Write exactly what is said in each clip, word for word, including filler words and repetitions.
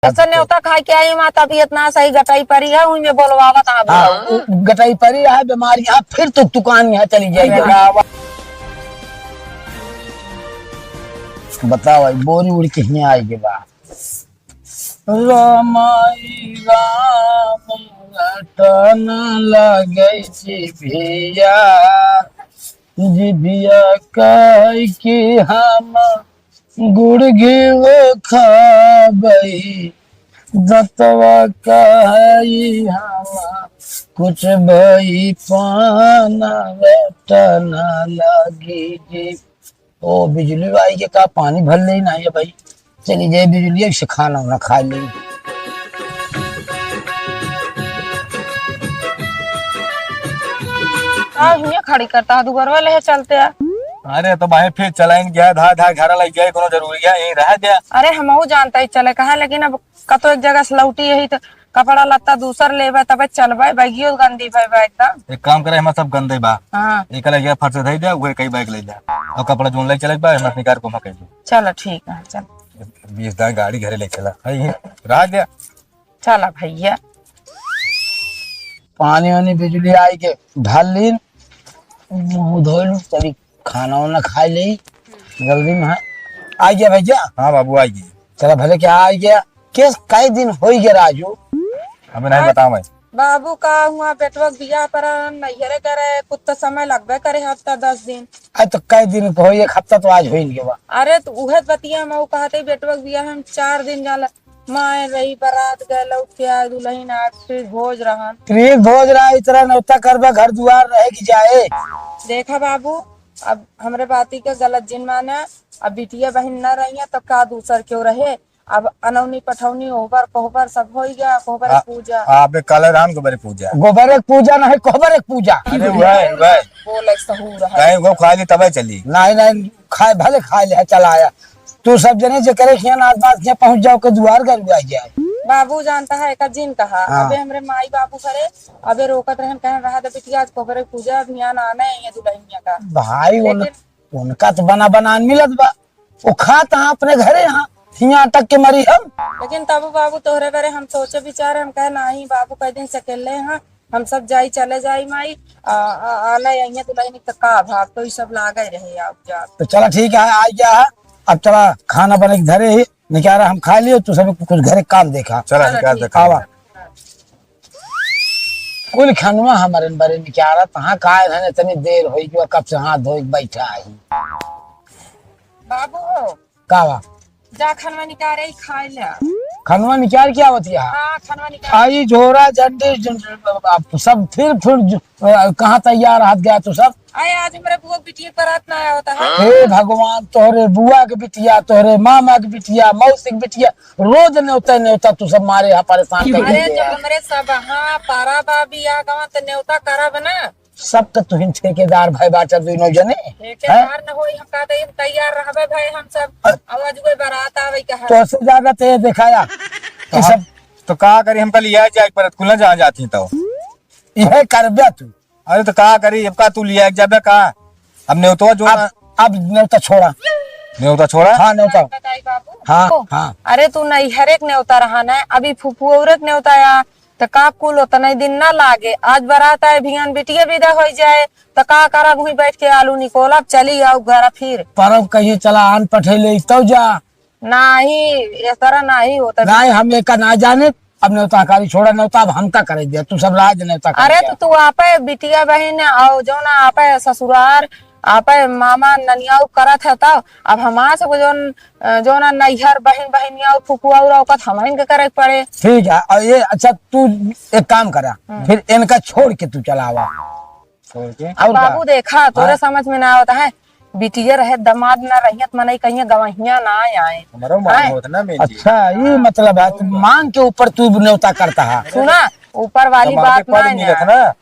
जैसे न्योता खाए के आई माँ, तबीयत ना सही, गटाई परी है, उही में बोलवावत हाँ, हाँ, बुलाओ। उ गटाई परी है, बीमारी है, फिर तो दुकान यहाँ चली जाएगी। अरे वाह। बताओ भाई, बोरी उड़ के हियाँ आई के बा। रामाई राम रटन लगे जिभिया, जिभिया कह के हम गुड़ घिव खाबई, दतवा कहई हम कुछ भई पान रटन लगी जी। ओ बिजुली आई के का पानी भर ले ना है भाई, चली जाए बिजुली से खाना वाना खा ले। का हियाँ खड़ी करता है, दुगरवा ले चलते हैं। अरे तो भाई फिर चलाइन गया, धार धार घर लग गया, कोनो जरूरी है, यहीं रह गया। अरे हमहू जानता ही चले कहा, लेकिन अब कतो एक जगह से लौटी यही तो कपड़ा लत्ता दूसर लेबे तबे चलबे, बैगियो गंदी भई बा एकदम। एक काम करे, हमार सब गंदे बा। हाँ। एक ले गया फर्श धई दे, उहे कई बैग ले जा। और कपड़ा जोन ले चले बा, हमार निकार को मकई दे। चलो ठीक है, चल। बीस दाई गाड़ी घरे ले चला। है ये, रह गया। चला भैया। पानी वानी बिजुली आई के ढाल लीन, मुँह धोई लू, चली खाना वाना खाए ले, जल्दी में है। आ गया भैया? हाँ बाबू, आ गया। चला भले क्या आ गया। केस कई दिन होई गया राजू? अबे नहीं बताओ मैं। बाबू का हुआ बेटवा के बियाह पर नैहरे करे, कुछ तो समय लगबे करे, हफ्ता दस दिन। अरे तो कई दिन होई, एक हफ्ता तो आज होई गया बा। अरे तो उहे बतिया हम कहते बेटवा के बियाह हम चार दिन जाला माए रही, बारात गए, लौट के आए, दुल्हन आए, फिर भोज रहन। फिर भोज रहा, इतना नौता करबा, घर दुआर रहे कि जाए। देखा बाबू, अब हमरे बाती के गलत जिन माना, अब बिटिया बहिन न रही है, तो का दूसर क्यों रहे? अब अनौनी पठौनी, ओहबर कोहबर सब होई गया, कोहबर आ, पूजा। आ, अबे काले राम गोबर पूजा। गोबर एक पूजा नहीं, कोहबर एक पूजा। अरे वह, वह। बोले सहूर है। कहीं वो खा ली तबे चली। नहीं, नहीं, खाए, भले खाए ले, चला आया। तू सब जने जे करे खियान आस पास के पहुँच जाओ के दुआर गरुआ जाए। बाबू जानता है, एका जिन कहा, हाँ। अबे हमरे माई बाबू करे, अबे रोकत रहन, कहन रहा दे बिटिया, आज कोहबर पूजा, अभियान आना है ये दुल्हनिया का। भाई, उन-, लेकिन उनका तो बना बनान मिलत बा, वो खात हाँ अपने घरे हाँ, हियाँ तक के मरी हम। लेकिन तब बाबू तोहरे बारे हम सोचे विचारे, हम कहे, "नाही बाबू, कई दिन से अकेले हाँ, हम सब जाई, चले जाई माई, आ, आ, आले अइहें दुल्हन के का भाग, तो ई सब लागे रहे, आओ जा।" तो चला ठीक है, आ गया है, अब चला खाना बने के धरे ही, निकारा हम खा लियो, तू सब कुछ घरे काम देखा। चला, चला निकाल ठीक। देखा। आवा। कुल खनवा हमारे बरे निकारा, तहाँ का है, इतनी देर होई कि कब से हाथ धोई के बैठा है। बाबू हो। का बा? जा खनवा निकारे ही खाए ले। खनवा निकाल के आवत है? हाँ, खनवा निकाल। आई झोरा झंडी झंड-, आप सब फिर, फिर ज-, अ, कहाँ तैयार हाथ गया तू सब? अरे आज हमरे बुआ बिटिया के बारात ना आया होता है। हे भगवान, तोहरे बुआ के बिटिया, तोहरे मामा के बिटिया, मौसी के बिटिया, रोज न्योता न्योता तू सब मारे यहाँ परेशान कर अरे देते जब हैं। हमरे सब हाँ पारा बा बियाह गवा तो न्योता करब ना। सब तो तुहिन ठेकेदार भाई बाटा दोनों जने। ठेकेदार हैं? न होई, हम कहते हैं, तैयार रहबे भाई हम सब। अ- अब आज कोई बारात आवे कहा। तो से ज्यादा ते दिखाया कि तो हम, सब तो का करी, हमका लिया जाए परत कुल ना जहाँ जाती तो। यह करबे तू। अरे तो का करी, अब का तू लिया जाबे का? अब न्योतवा जो अब, ना अब न्योता छोड़ा। न्योता छोड़ा? हाँ, न्योता। बताई बाबू। हाँ, ओ, हाँ। अरे तू नैहरे के न्योता रहा ना, अभी फुफुओरे के न्योता या, त का कुल ओतने दिन ना लागे? आज बारात आए, भियान बिटिया विदा होई जाए, त का करब? हुई बैठ के आलू निकोलब, चली आऊ घर फिर। परब कहिए चला आन पठे ले, तब जा। नाही, इस तरह नाही होता। नाही, हम एका ना जाने। अब न्योता हकारी छोड़ा, न्योता अब हमका करे दिया, तू सब राज न्योता करे अरे दिया। तो तू आपे बिटिया बहिन आओ, जो ना आपे ससुरार, आपे मामा ननियाऊ करत है, तब अब हमार से जो, जो ना नैहर बहिन बहिनिया और फुफुआ और औकत हमहिन के करे के पड़े। ठीक है, और ये अच्छा, तू एक काम करा, हम्म। फिर इनका छोड़ के तू चला आवा। छोड़ के? और का? बाबू देखा, तोरे हाँ? समझ में ना आवत है, बिटिया रहे, दमाद ना रहियत, मनई कहिए गवहिया ना आए। हमरो मालूम आए? होत ना, मेम जी। अच्छा, ये मतलब है, तो मांग के ऊपर तू न्योता करता है। सुना, ऊपर वाली दमाद बात के पद ना मिलत ना। ना।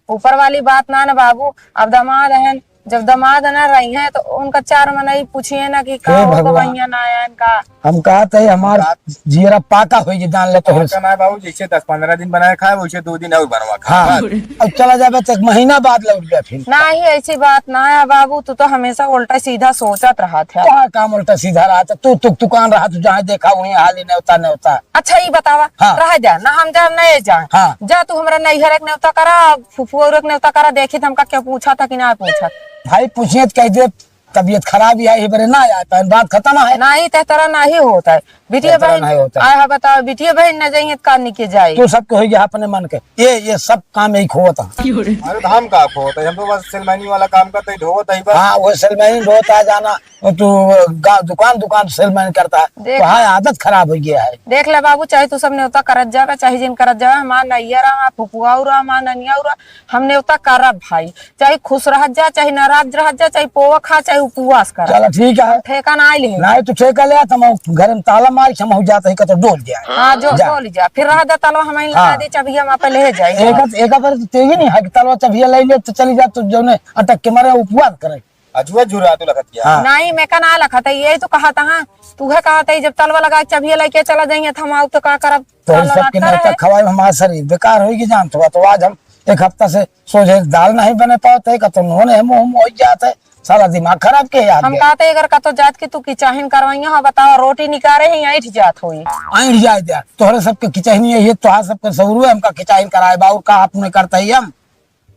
ऊपर वाली बात ना ना बाबू, अब दमाद हैं, जब दमाद ना रही हैं, तो उनका चार मनई पूछिए ना कि का हे हो भगवान। गवहिया ना आए का। हम कहत है, हमार बात जियरा पाका होई जे जान ले तो। का ना बाबू, जैसे दस पन्द्रह दिन बनाए खाए, वैसे दो दिन और बनवा खाए, हाँ। बस। अब चला जाबे तो एक महीना बाद लौट गया फिर। नाही, ऐसी बात ना है बाबू, तू तो हमेशा उल्टा सीधा सोचत रहत है। कहाँ काम उल्टा सीधा रहत है? तू तुक तुकान रहत, जहाँ देखा वहीं हाली नेवता नेवता। अच्छा, ई बतावा, हाँ। रह जा ना, हम जा नहीं जा। हाँ। जा तू हमरा नैहर एक नेवता करा, फुफुआ एक नेवता करा, देखी त हमका क्यों पूछा था कि ना पूछा। भाई पूछिए तो कह दे, तबीयत खराब ही है, ये बरे ना आया, तहन बात खत्म है। नाही, ते तरह नाही होता है। बिटिया तेरा बहन, नाही होता। आय हा बताओ, बिटिया बहन न जाइए त का निके जाए? तू सबके हो गया अपने मन के। ये, ये सब काम यही खोता। अरे तो हम का खोता है? हम तो बस सेलमैनी वाला काम करते ही ढोवत ही बस। हाँ, वो सेलमैनी ढोता है जाना, वो तू गा-, दुकान, दुकान सेलमैन करता है। देख। तो हाँ, आदत खराब हो गया है। देख ले बाबू, चाहे तू सब नेवता करत जावे, चाहे जिन करत जावे, हमार नैया रहा, हमार फुफुआ रहा, हमार ननिया रहा, हम नेवता करब भाई। चाहे खुश रहत जा, चाहे नाराज रहत जा, चाहे पोवा खा, चाहे उपवास कर। चला ठीक है। ठेका ना ले। नाही तू ठेका ले, त हम घर में ताला मार के हम जात ही कतो डोल जाए। हाँ, जो जा। डोल जा। फिर रह दे तलवा हम हाँ। लगा दे, चाबिया हम पे ले जाए। एक, एक बार तो तेगी नहीं है कि तलवा चाबिया ले ले तो चली जा, तू जौने अटक के मरे उपवास करे। अजुआ झुरा तू लखत गया। हाँ। नाही, मैं का ना लखत है, यही तो कहत है। तू है कहत है, जब तलवा लगा के चाबिया लेके चला जाइए, त हम आउ तो का करब? तोहरे तलवा सबके रखता नेवता रहे। खवाए हमार शरीर बेकार होई कि जानत हुआ, तो आज हम एक हफ्ता से सोझे दाल नहीं बने पावत है, कतो नून है मुंह में हो जात है, साला दिमाग खराब के याद हम गया। कहते अगर कतो जात के तू किचाहिन करवाइया हो, बताओ, रोटी निकारे ही ऐंठ जात होई। ऐंठ जाए दिया, तोहरे सबके किचाहिन यही है, तोहार सबके सौरू है, हमका किचाहिन कराए बा, और का अपने करता ही हम।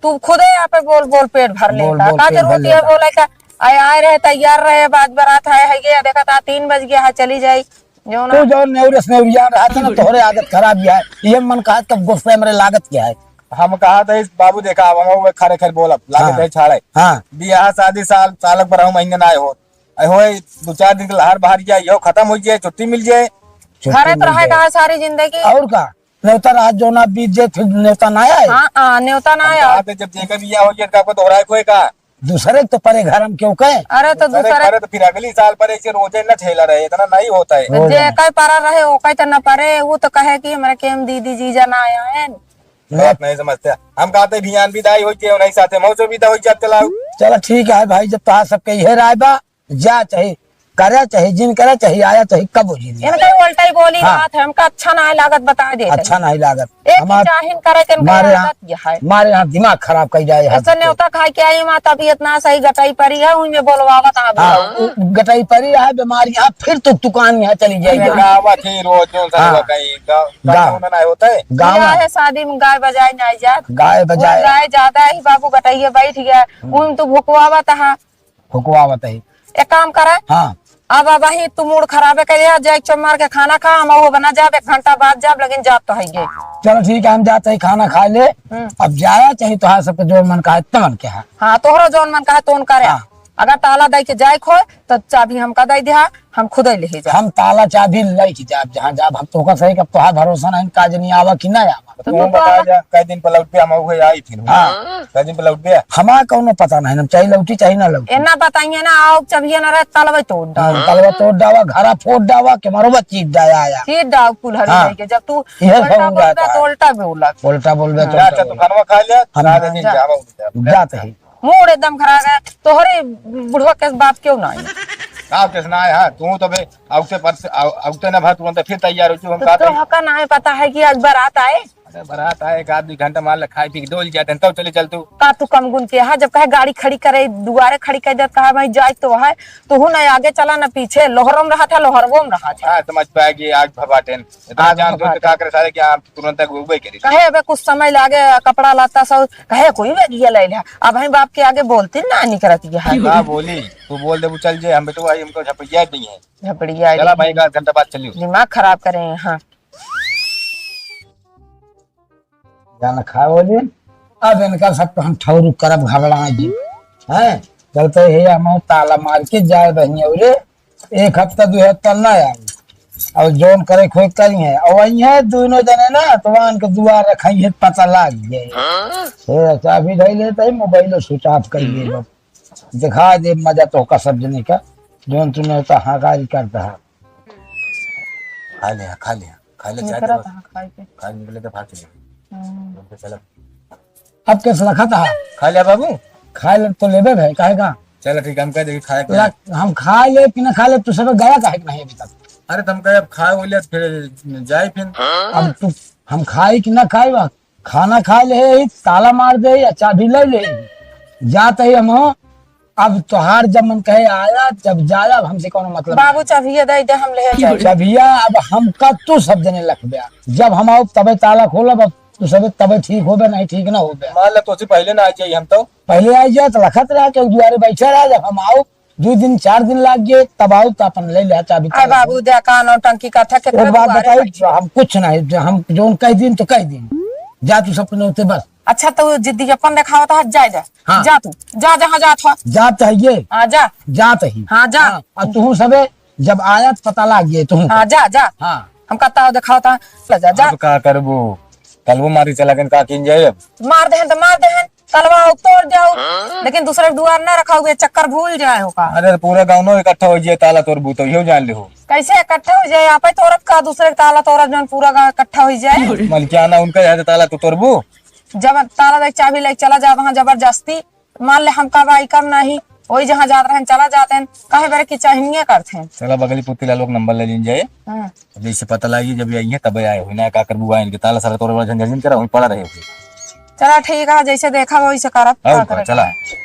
तू खुदे यहाँ पे बोल बोल पेट भर बोल लेता, बोल का पेट भर जरूरत है लेता। बोले का? आए, आए रहे, तैयार रहे, बात बारात है, है ये, देखा था तीन बज गया है, चली जाई। जो ना तू जौन नेवरस नेवरिया रहा था ना, तोहरे आदत खराब ही है। ये मन कहा कब गुस्से मेरे लागत क्या है? हम कहा था इस बाबू देखा, अब हम वो खरे खरे बोलब, लागत हाँ। है छाड़े। हाँ। बियाह शादी साल, सालक पर हम महीने ना आए हो। आए होए, दो चार दिन के लहर बाहर गया, यो खत्म हो जाए, छुट्टी मिल जाए। छुट्टी घरे तो मिल रहे जाए। कहा सारी जिंदगी। और का? नेवता रात जो ना बीत जाए, फिर नेवता ना आए। हाँ, हाँ, नेवता ना हम आए। कहा था जब जेकर बियाह हो जाए, तो आपको दोहराए कोई का? दूसरे के तो परे घर हम क्यों कहे? अरे तो दूसरे दूसरे घरे तो फिर अगली साल परे, इसे रोजे न झेला रहे, इतना नहीं होता है। तो रोजे जे न। कहे परा रहे, वो कहे तो न परे, वो तो कहे कि हमारे केम दीदी जीजा ना आया है। बात नहीं समझते। हम कहते भियान विदाई होई के, नहीं साथे मौसो विदा होई जात चलाओ। चला ठीक है भाई, जब तोहार सबके इहे राय बा, जा चाहे करे चाहे जिन करे चाहे आया चाहे कब हो जिन। इनका उल्टा ही बोली हाँ। बात है, हमका अच्छा ना लागत, बता दे अच्छा तनी। नहीं लागत। एक हमार चाहिन करे के इनका मारे यहाँ, आदत ये है। मारे यहाँ दिमाग खराब कर जाए यहाँ ऐसे सबके। नेवता खाए के आई माँ, तबीयत ना सही, गटाई परी है, उनमें बोलवावत आ हाँ, बोलो। उ-, गटाई परी है, बीमारी है, फिर तो दुकान में चली जाएगी। अरे गावा के रोज जो हाँ। सरवा कहीं, गाँव, गाँव। गाँव में ना होता है। गाँव बियाह में। है, शादी में गाय बजाए ना जात। गाय वो बजाए। गाय ज्यादा है, बाबू गटाइए बैठ गया, हम्म। उन तो भुकवावत है। हुकवावत है। एक काम करे। हाँ। अब, अब वही तू मूड खराबे कर दिया, जाए चुप मार के खाना खा, हम वो बना जाब, एक घंटा बाद जाब, लेकिन जाब तो है ये। चलो ठीक है, हम जाते हैं खाना खा ले। हम्म। अब जाया चाहे तोहार सबके जो मन कहा है, तमन के है। हाँ, तोहरो जौन मन कहा है, तोन करे। हाँ। अगर ताला दे के जाए खोए, तो चाबी हमका दे दिया, हम खुदे ले जाब। हम ताला चाबी लेके जाब, जहाँ जाब, हम तोहका सही, अब तोहार भरोसा नहीं, का जनी आवा कि ना आवा। तो तू तू बता बता। जा, कै दिन पर लौटबे, हम उहे आई फिर। हाँ। कै दिन पर लौटबे? हमार कौनो पता नहीं, हम चाहे लौटी, चाहे ना लौटी। एना बताइए ना, आओ, चबिया ना रहे, तलवे तोड़ डावा। हाँ, तलवा तोड़ डावा, घरा फोड़ डावा, के मारो बच्ची डाया आया। फिर डाव कुल्हड़ी हाँ। लेके, जब तू इहे उल्टा सब बोलबे, रहता तो है। उल्टा बोलत। उल्टा बोलबे, तो हाँ। जा, उल्टा अच्छा, तू बोलबे। खानवा खा ले, हम रात दिन जा। जावा, उठ जा। जाते ही। मूड एकदम खराब है। तोहरे बुढ़वा के बाप क्यों ना आई? का कैसे ना आया? हाँ, तू तो बे, अउते पर से, अउ-, अउते ना भा, तुरंत फिर तैयार हो, हम तो कहते हैं। तोहका ना पता है कि आज बारात आए? अरे, बारात आए, एक आध दो घंटा मान ले, खाए पी के डोल जाते हैं, तब चले चल तू। का तू कम गुण के है? जब कहे गाड़ी खड़ी करे, दुआरे खड़ी कर देत, कहा भाई जाए तो है, तू हूँ ना आगे चला ना पीछे, लोहरो में रहा था, लोहरवो में रहा था। हाँ, समझ पाए कि आज भवाटेन। इतना आज जान दो तो भवाटेन। का करे सारे कि आप तुरंत तक उबे करी। कहे, "अबे कुछ समय लागे, कपड़ा लत्ता सब," कहे, "कोई बे दिया ले ले।" अब हम बाप के आगे बोलती ना निकरत ये है। का बोली? तू बोल दे, वो चल जे, हम बेटवा, हमको झपड़िया दी है। झपड़िया चला दी। भाई, एक आध घंटा बाद चलियो। दिमाग खराब करे हैं, हाँ। जाना खा बोली, अब इनका सब तो हम ठौरू करब घबरा जी। हैं? चलते ही हम ताला मार के जाए बहिनी रे। एक हफ्ता, दो हफ्ता ना आए। और जौन करे खोज करी है। और वही है, दोनों जने ना, तो वहाँ के दुआर रखाई है, पता लाग जाए। हाँ? हे, चाबी धई लेते ही, मोबाइल switch off कर लिए लोग। दिखा दे मजा तो का सब जने का, जौन तूने तो हंकारी करता है। खा ले, खा ले, खा ले, चाय निकला तो था, खाए के। खा ले, निकले तो भाग चले। हम्म। उनके चला। अब कैसे रखा था? खा ले बाबू। खा ले तो लेबे भाई, काहे का? चलो ठीक है, हम कह देंगे खाए के। ला, हम खा ले कि ना खा ले, तू सब गया काहे के नहीं अभी तक? अरे, तुम कहे अब खाए हो लिया, तो फिर जाए फिर। अब तू, हम खाई कि ना खाई, वहाँ खाना खा ले ही, ताला मार दे या चाबी ले ले, जात ही हम हो। अब तोहार जब मन कहे आया, जब जाया, अब हमसे कौनो मतलब बाबू, नहीं। चाबिया दे दे, हम ले जाए। चाबिया अब हमका तू सब जने लखब्या, जब हम आओ तबे ताला खोलब, अब तू सबे तबे ठीक होबे, नहीं ठीक ना होबे। मान ले, तोसे पहले ना आ जाई हम तो। पहले आ जाए तो लखत रहा कि दुआरे बैठे रहा, जब हम आओ दो दिन चार दिन लाग गए, तब आओ तो अपन ले ले चाबी, अरे ताला बाबू, खोल। दे का नौटंकी का था, केकरे एक बात दुआरे बताई, बैठे? हम कुछ नहीं, हम जोन कह दिन तो कह दिन, जा तू सब नौते बस। अच्छा, तो जिद्दी अपन देखावत है, जा, जा। हाँ। जा तू, जा, जहाँ जात हो। जात है ये। हाँ, जा। जात ही। हाँ, जा। हाँ, और तू सबे जब आया तो पता लाग गए तू। हाँ, जा, जा। हाँ। हम कहता हो देखावत है, ले जा, जा। अब का करबो? कल वो मारी चला गन, का किन जाए अब? मार देहन तो मार देहन, तलवा हो तोड़ जाओ, लेकिन दूसरे के दुआर ना रखा हुए, चक्कर भूल जाए हो का। अरे, पूरा गाँव नो इकट्ठा हो जाए, ताला तोड़बू तो यो जान ले हो। कैसे इकट्ठा हो जाए? आप ही तोड़ब का दूसरे के ताला तोड़ब, जौन पूरा गाँव इकट्ठा हो जाए? मलिकाना उनका यहाँ से ताला तो तोड़बू। जब ताला दे चाबी ले चला जात हाँ जबरदस्ती, मान ले हम कब आई कब नहीं, वही जहाँ जात रहन चला जाते हैं, काहे बेरे की चाहिए करते हैं। चला बगली पुती ला लोग नंबर ले लीन जाए। हाँ। जैसे पता लागी जब आई है तब आए हुई ना, का करबू आए इनके ताला साला तोड़े वाला झंझट जिन करा, वहीं पड़ा रहे हुए। चला ठीक है, जैसे देखा वैसे करब, और का का, करे चला। के?